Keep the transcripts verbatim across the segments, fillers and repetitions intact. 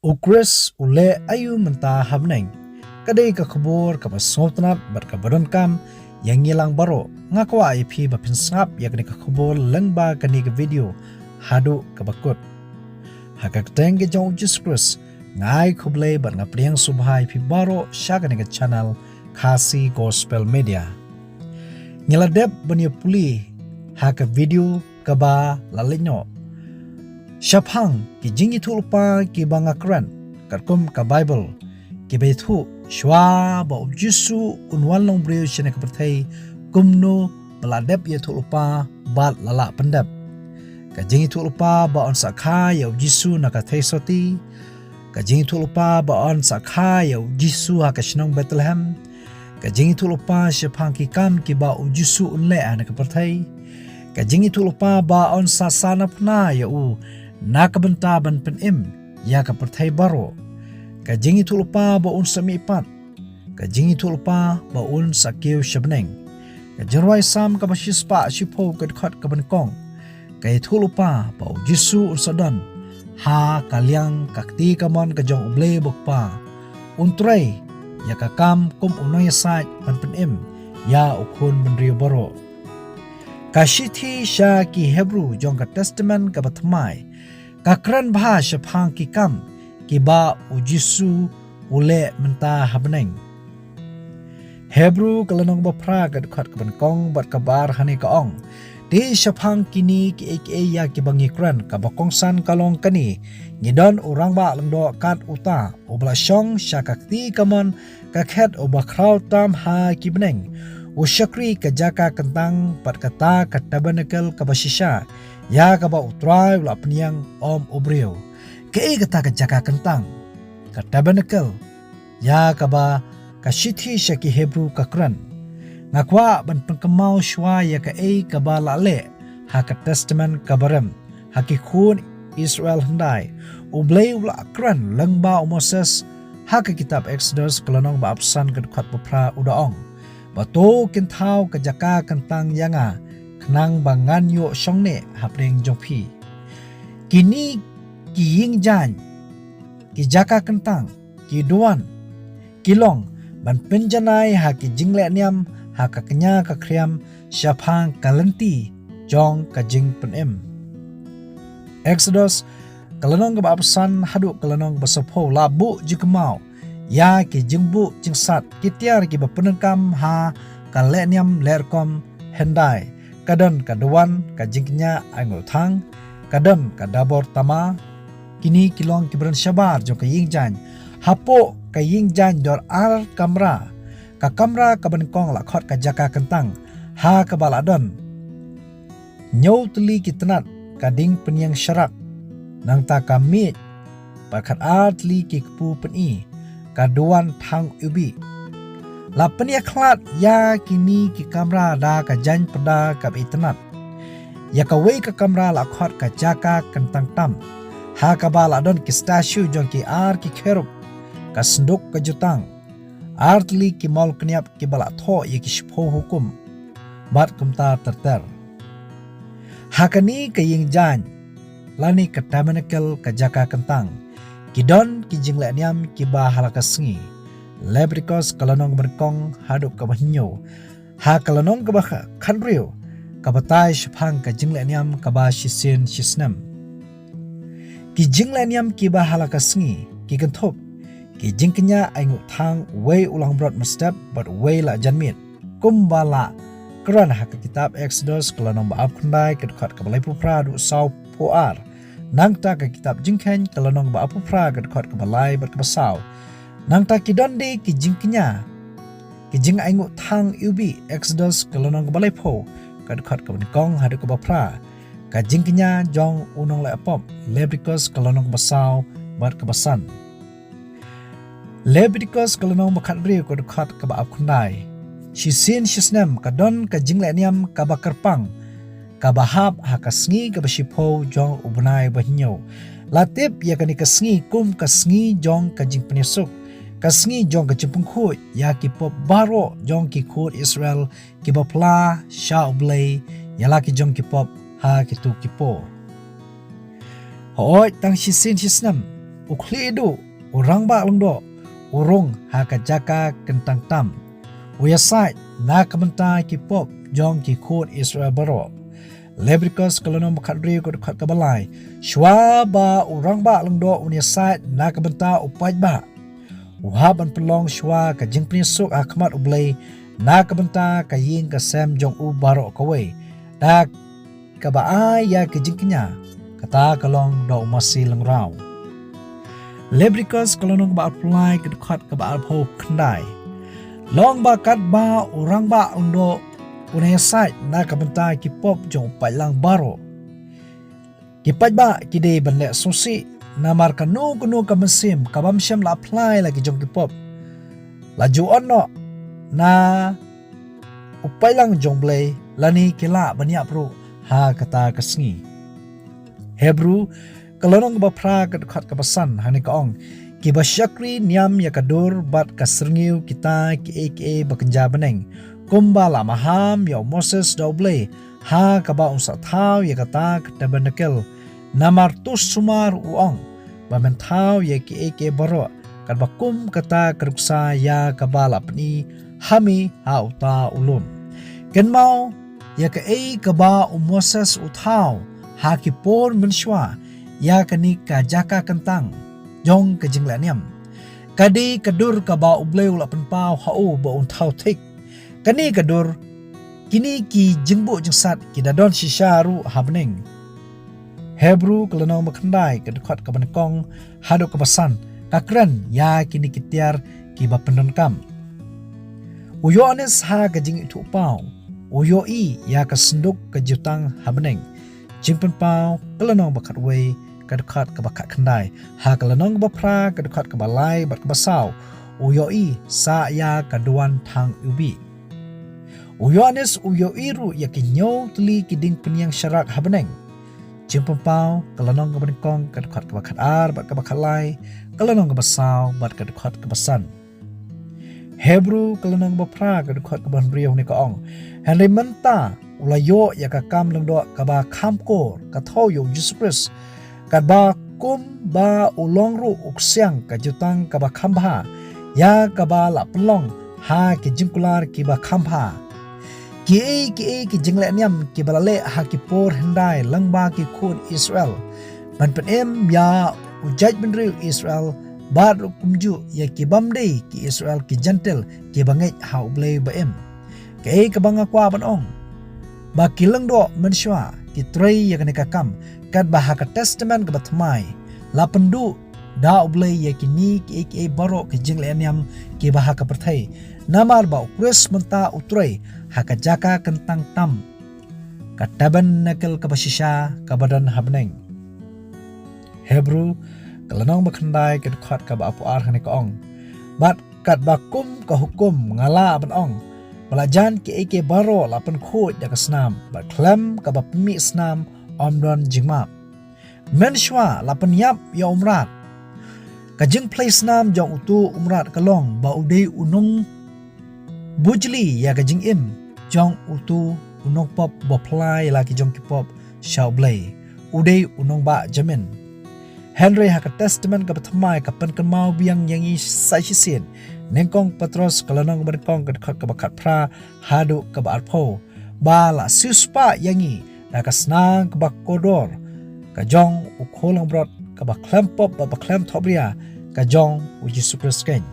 U Khrist u leh aïu mynta ha bneng? Ka dei ka khubor kaba sngewtynnat bad kaba donkam ïa ngi lang baroh. Nga kwah ïa phi ba phin sngap ïa kane ka khubor lyngba kane ka video haduh kaba kut. Ha ka kyrteng ka jong u Jisu Khrist, nga ai khublei bad nga pdiang sngewbha ïa phi baroh sha kane ka channel Khasi Gospel Media. Ngi la dep ban ïa pule ha ka video kaba la leit noh shaphang ki jingïathuhlypa kiba nga kren katkum ka Baibl, kiba ïathuh shwa ba u Jisu un wan long briew shane ka pyrthei, kumno ba la dep ïathuhlypa bad la lah pyndep. Ka jingïathuhlypa ba un sa kha ïa u Jisu na ka theisotti, ka jingïathuhlypa ba un sa kha ïa u Jisu ha ka shnong Bethlehem, ka jingïathuhlypa shaphang ki kam kiba u Jisu un leh ha kane ka pyrthei, ka jingïathuhlypa ba un sa sah na phna ïa u na ka bynta ban pynim ïa ka pyrthei baroh, ka jingïathuhlypa ba un sa mihpat, ka jingïathuhlypa ba un sa kiew sha bneng. Ka jingrwai Salm kaba shispah shiphew ka dkhot kaba nyngkong ka ïathuhlypa ba u Jisu un sa don ha ka liang ka kti kamon ka jong U Blei U Kpa, un trei ïa ka kam kum u nongïasaid ban pynim ïa u khun bynriew baroh. Ka shithi sha ki Hebru jong ka Testament kaba thymmai ka kren bha shaphang ki kam kiba u Jisu u leh mynta ha bneng. Hebru ka lynnong ba phra ka dkhot kaba nyngkong bad kaba ar hangne ka ong: Te shaphang kine kiei kiei ïa kiba ngi kren, kaba kongsan ka long kane: ngi don u Rangbah Lyngdoh kat uta, uba la shong sha ka kti kamon ka khet, uba khraw tam ha ki bneng, u shakri ka jaka kyntang, bad kata ka tabernakl kaba shisha ïa kaba U Trai u la pynïeng, ym u briew. Kaei kata ka jaka kyntang, ka tabernakl ïa kaba ka shithi sha ki Hebru ka kren? Nga kwah ban pynkynmaw shwa ïa kaei kaba la leh ha ka Testament kaba rem ha ki khun Israel hyndai. U Blei u la kren lyngba u Moses ha ka kitab Exodus ka lynnong ba arphew san ka dkhot ba phra, u da ong ba: To kin thaw ka jaka kyntang ïa nga, khnang ba ngan ïoh shong neh hapdeng jong phi. Kine ki ïing jaiñ, ki jaka kyntang, ki duwan, ki long ban pynjanai ha ki jingleh niam ha ka kñia ka khriam shaphang ka lynti jong ka jingpynim. Exodus ka lynnong kaba arphew san haduh ka lynnong kaba sawphew la buh jingkynmaw ïa ki jingbuh jingsat, ki tiar kiba pyndonkam ha ka leh niam leh rukom hyndai. Ka don ka duwan ka jingkñia ainguh thang, ka don ka dabor tama. Kine ki long ki bynriew shabar jong ka ïing jaiñ. Hapoh ka ïing jaiñ don ar kamra. Ka kamra kaba nyngkong la khot ka jaka kyntang, ha kaba la don hynñiew tylli ki tnat ka ding pynïeng sharak, nangta ka miej, bad khatar tylli ki kpu pyni, ka duwan thang iwbih. La pynïakhlad ïa kine ki kamra da ka jaiñ pyrda kaba itynnat. Ïa kawei ka kamra la khot ka jaka kyntang tam, ha kaba la don ki statue jong ki ar ki kherub, ka synduk ka jutang, ar tylli ki mawlyniap kiba la thoh ïa ki shiphew hukum, bad kumta ter ter. Ha kane ka ïing jaiñ lane ka tabernakl, ka jaka kyntang, ki don ki jingleh niam kiba ha la ka sngi. Leviticus ka lynnong kaba nyngkong haduh kaba hynñiew. Ha ka lynnong kaba kha-, khathynriew ka batai shaphang ka jingleh niam kaba shisien shisnem. Ki jingleh niam kiba ha la ka sngi ki kynthup ki jingkñia ainguh thang, uwei u langbrot mynstep bad uwei la janmiet, kumba la kren ha ka kitab Exodus ka lynnong ba arphew khyndai ka dkhot kaba laiphew phra haduh sawphew ar. Nangta ka kitab Jingkheiñ ka lynnong ba arphew phra ka dkhot kaba lai bad kaba saw. Nangta ki don de ki jingkñia, ki jingainguh thang iwbih, Exodus ka lynnong kaba laiphew ka dkhot kaba nyngkong haduh kaba phra. Ka jingkñia jong u nongleh pop, Leviticus ka lynnong kaba saw bad kaba san. Leviticus ka lynnong ba khathynriew ka dkhot kaba arphew khyndai. Shisien shisnem ka don ka jingleh niam kaba kyrpang, kaba hap ha ka sngi kaba shiphew jong u bnai ba hynñiew. La tip ïa kane ka sngi kum ka sngi jong ka jingpynïasuk, ka sngi jong ka jingpynkhuid ïa ki pop baroh jong ki khun Israel kiba phla sha U Blei ïa la ki jong ki pop ha kito ki por. Hooid, tang shisien shisnem u khlieh duh u rangbah lyngdoh u rung ha ka jaka kyntang tam, u ïasaid na ka bynta ki pop jong ki khun Israel baroh. Leviticus ka lynnong ba khathynriew ka dkhot kaba lai. Shuwa ba u rangbah lyngdoh un ïasaid na ka bynta u paidbah, u hap ban pynlong shuwa ka jingpynsuk ha khmat U Blei na ka bynta ka ïing ka sem jong u baroh kawei, da kaba ai ïa ki jingkñia, kata ka long da u masi lyngraw. Leviticus ka lynnong kaba arphew lai ka dkhot kaba arphew khyndai. Long ba katba u rangbah lyngdoh un ïasaid na ka bynta ki pop jong u paidlang baroh, ki paidbah ki dei ban leh sngewsih, namar kano kano ka mynsiem ka bym shym la phla ïa la ki jong ki pop, la ju ot noh na u paidlang jong U Blei, lane ki lah ban ïap ruh ha kata ka sngi. Hebru ka lynnong kaba phra ka dkhot kaba san, hangne ka ong: Kiba shakri niam ïa ka dur bad ka syrngiew, kita kiei kiei ba kynja bneng, kumba la maham ïa u Moses da U Blei ha kaba un sa thaw ïa kata ka tabernakel. Namar to sumar, u ong, ba men thaw ïa kiei kiei baroh katba kum kata ka nuksa ïa kaba la pyni ha me ha uta u lum. Kynmaw ïa kaei kaba u Moses u thaw ha ki por mynshuwa ïa kane ka jaka kyntang jong ka jingleh niam. Ka dei ka dur kaba U Blei u la pynpaw ha u ba un thaw thik. Kane ka dur, kine ki jingbuh jingsat ki da don shisha ruh ha bneng. Hebru ka lynnong ba khyndai ka dkhot kaba nyngkong haduh kaba san ka kren ïa kine ki tiar kiba pyndonkam. U Ïoannis ha ka jingithuhpaw u ïohi ïa ka synduk ka jutang ha bneng. Jingpynpaw ka lynnong ba khatwei ka dkhot kaba khatkhyndai. Ha ka lynnong ba phra ka dkhot kaba lai bad kaba saw, u ïohi sah ïa ka duwan thang iwbih. U Ïoannis u ïohi ruh ïa ki hynñiew tylli ki dieng pynïeng sharak ha bneng. Jingpynpaw ka lynnong kaba nyngkong ka dkhot kaba khatar bad kaba khatlai, ka lynnong kaba saw bad ka dkhot kaba san. Hebru ka lynnong ba phra ka dkhot kaba hynriew ne ka ong: Hynrei mynta u la ïoh ïa ka kam lyngdoh kaba kham kor, ka thew ïa u Jisu Khrist, katba kum ba u long ruh u ksiang ka jutang kaba kham bha, ïa kaba la pynlong ha ki jingkular kiba kham bha. Kiei kiei ki jingleh niam kiba la leh ha ki por hyndai lyngba ki khun Israel, ban pynim ïa u jaitbynriew Israel, bad ruh kumjuh ïa ki bym dei ki Israel, ki Jentil kiba ngeit ha U Blei ba im. Kaei kaba nga kwah ban ong, ba ki lyngdoh mynshuwa ki trei ïa kane ka kam, katba ha ka Testament kaba thymmai la pynduh da U Blei ïa kine kiei kiei baroh ki jingleh niam kiba ha ka pyrthei. Namar ba u Khrist mynta u trei ha ka jaka kyntang tam, ka tabernakel kaba shisha kaba don ha bneng. Hebru ka lynnong ba khyndai ka dkhot kaba arphew ar hangne ka ong: Bad katba kum ka hukum nga lah ban ong, ba la jan kiei kiei baroh la pynkhuid da ka snam, bad khlem kaba pynmih snam ym don jingmap. Mynshuwa la pynïap ïa u mrad. Ka jingphlei snam jong utu u mrad ka long ba u dei u nongbujli ïa ka jingim jong utu u nongpop ba phla ïa la ki jong ki pop sha U Blei. U dei u nongbah jamin. Hynrei ha ka Testament kaba thymmai ka pynkynmaw biang ïa ngi sa shisien. Nyngkong Petros ka lynnong ba nyngkong ka dkhot kaba khatphra haduh kaba arphew, ba la siewspah ïa ngi da ka snam kaba kordor ka jong u khun langbrot kaba khlem pop bad ba khlem thohbria, ka jong u Jisu Khrist keiñ.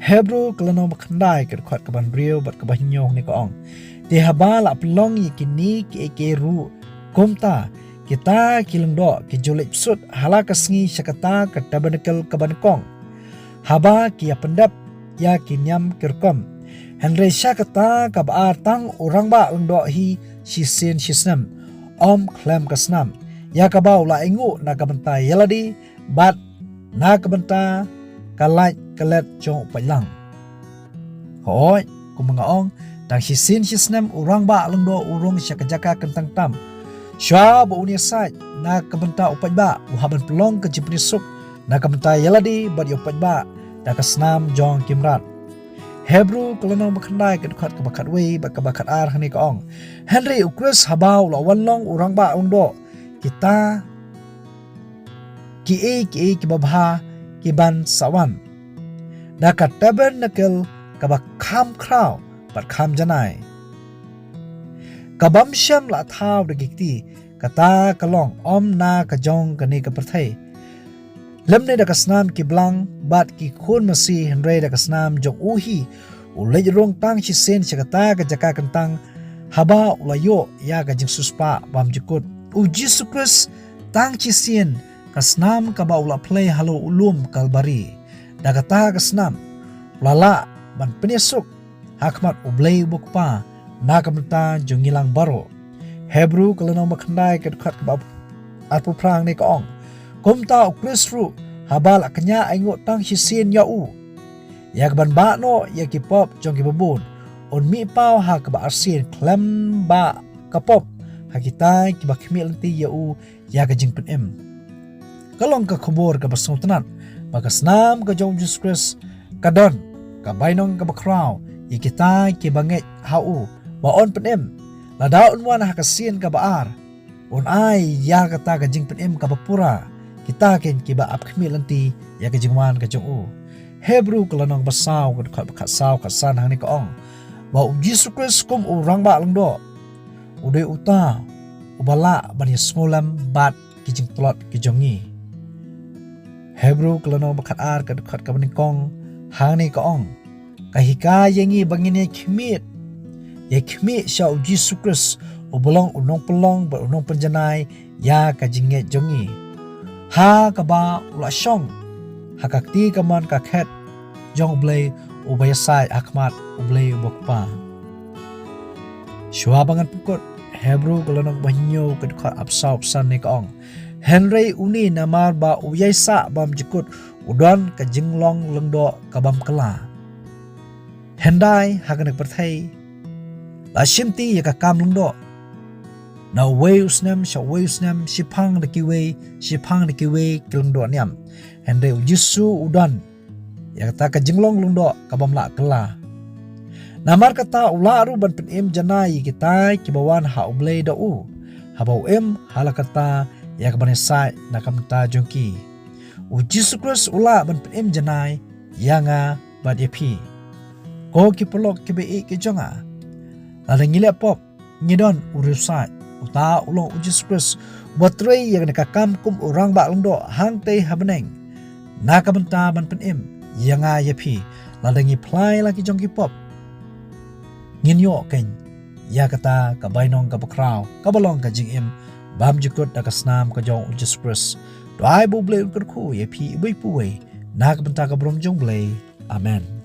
Hebru ka lynnong ba khyndai ka dkhot kaba hynriew bad kaba hynñiew hangne ka ong: Te haba la pynlong ïa kine kiei kiei ruh kumta, kita ki lyngdoh ki ju leit bsut ha la ka sngi sha kata ka tabernakel kaba nyngkong, haba ki ïa pyndep ïa ki niam ki rukom. Hynrei sha kata kaba ar tang u rangbah lyngdoh hi shisien shisnem, ym khlem ka snam, ïa kaba u la ainguh na ka bynta ïa lade bad na ka bynta ka lait ka let jong u paidlang. Hooid, kumba nga ong, tang shisien shisnem u rangbah lyngdoh u rung sha ka jaka kyntang tam. Shuwa ba un ïasaid na ka bynta u paidbah, u hap ban pynlong ka jingpynsuk na ka bynta ïa lade bad ïa u paidbah da ka snam jong ki mrad. Hebru ka lynnong ba khyndai ka dkhot kaba khatwei bad kaba khatar hangne ka ong: Hynrei u Khrist haba u la wan long u rangbah lyngdoh, kita kiei kiei kiba bha ki ban sa wan da ka tabernacle kaba kham khraw bad kham janai. Ka bym shym la thaw da ki kti, kata ka long ym na ka jong kane ka pyrthei, lymne da ka snam ki blang bad ki khun masi, hynrei da ka snam jong u hi. U leit rung tang shisien sha kata ka jaka kyntang haba u la ïoh ïa ka jingsiewspah bymjukut. U Jisu Khrist tang shisien ka snam kaba u la plie halor u lum Kalbari. Da kata ka snam u la lah ban pynïasuk ha khmat U Blei uba U Kpa na ka bynta jong ngi lang baroh. Hebru ka lynnong ba khyndai ka dkhot kaba arphew phra hangne ka ong: Kumta u Khrist ruh, haba la kñia ainguh tang shisien ïa u, ïa ka ban bah noh ïa ki pop jong kiba bun, un mih paw ha kaba arsien khlem bah ka pop ha kita kiba khmih lynti ïa u ïa ka jingpynim. Ka long ka khubor kaba sngewtynnat ba ka snam ka jong u Jisu Khrist ka don ka bainong kaba khraw ïa kita kiba ngeit ha u, ba un pynim lada un wan ha ka sien kaba ar. Un ai ïa kata ka jingpynim kaba pura kita keiñ kiba ap khmih lynti ïa ka jingwan ka jong u. Hebru ka lynnong ba saw ka dkhot ba khatsaw khatsan hangne ka ong ba u Jisu Khrist kum u Rangbah Lyngdoh u dei uta uba lah ban ïasngewlem bad ki jingtlot ki jong ngi. Hebru ka lynnong ba khatar ka dkhot kaba nyngkong hangne ka ong: Ka hikai ïa ngi ba ngin ïa khmih, ïa khmih sha u Jisu Khrist uba long u nongpynlong bad u nongpynjanai ïa ka jingngeit jong ngi, ha kaba u la shong ha ka kti kamon ka khet jong U Blei uba ïasaid ha khmat U Blei uba U Kpa. Shuwa ba ngan pynkut, Hebru ka lynnong ba hynñiew ka dkhot arphew saw arphew san ne ka ong: Hynrei une, namar ba u ïaisah bymjukut, u don ka jinglong lyngdoh ka bym kylla. Hyndai ha kane ka pyrthei la shimti ïa ka kam lyngdoh na uwei u snem sha uwei u snem, shiphang da kiwei, shiphang da kiwei ki lyngdoh niam. Hynrei u Jisu u don ïa kata ka jinglong lyngdoh ka bym lah kylla. Namar kata u lah ruh ban pynim janai ïa kita kiba wan ha U Blei da u, haba u im ha la kata ïa ka ban ïasaid na ka bynta jong ki. U Jisu Khrist u lah ban pynim janai ïa nga bad ïa phi. Ko ki paralok kiba ïeit ki jong nga, lada ngi leh pop, ngi don u riewsaid, uta u long u Jisu Khrist, uba trei ïa kane ka kam kum u Rangbah Lyngdoh hangtei ha bneng na ka bynta ban pynim ïa nga ïa phi. Lada ngi phla ïa la ki jong ki pop, ngin ïoh keiñ ïa kata ka bainong kaba khraw kaba long ka jingim bymjukut da ka snam ka jong u Jisu Khrist. To ai ba U Blei un kyrkhu ïa phi iwei pa iwei na ka bynta ka burom jong U Blei. Amen.